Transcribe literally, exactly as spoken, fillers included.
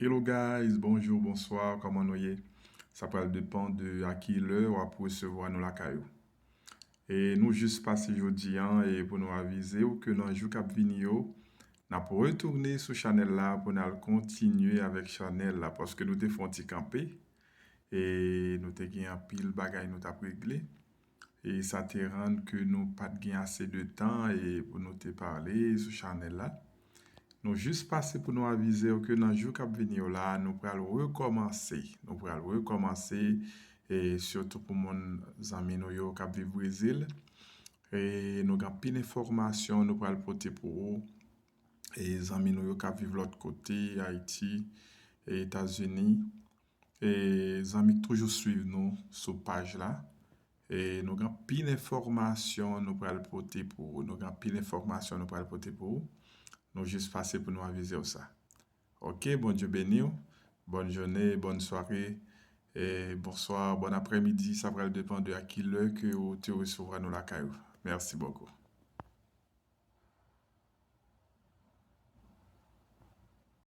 Hello guys, bonjou, bonswa, kòman nou ye? Sa pral depan de a ki lè w ap resevwa nou lakay ou. E nou jis pase jodi an e pou nou avize w ke nan jou k ap vini yo, n ap retounen sou chanèl la pou n al kontinye avèk chanèl la, paske nou te fè yon ti kanpe e nou te gen anpil bagay nou t ap regle. E sa te rann ke nou pa t gen ase de tan e pou nou te pale sou chanèl la. Nou jis pase pou nou avize w ke nan jou k ap vini yo la, nou pral rekòmanse. Nou pral rekòmanse, e sitou pou moun zanmi nou yo k ap viv Brezil. E nou gen anpil enfòmasyon nou pral pote pou ou. E zanmi nou yo k ap viv lòt kote, Ayiti, e Etazini. E zanmi k toujou swiv nou sou paj la. E nou gen anpil enfòmasyon nou pral pote pou ou. Nou gen anpil enfòmasyon nou pral pote pou ou. Nou jis pase pou nou avize w sa. Ok, Bondye beni w. Bòn jounen, bòn sware, e bonswa, bòn aprèmidi. Sa pral depan de a ki lè ke ou te resevwa nou lakay ou. Mèsi bokou.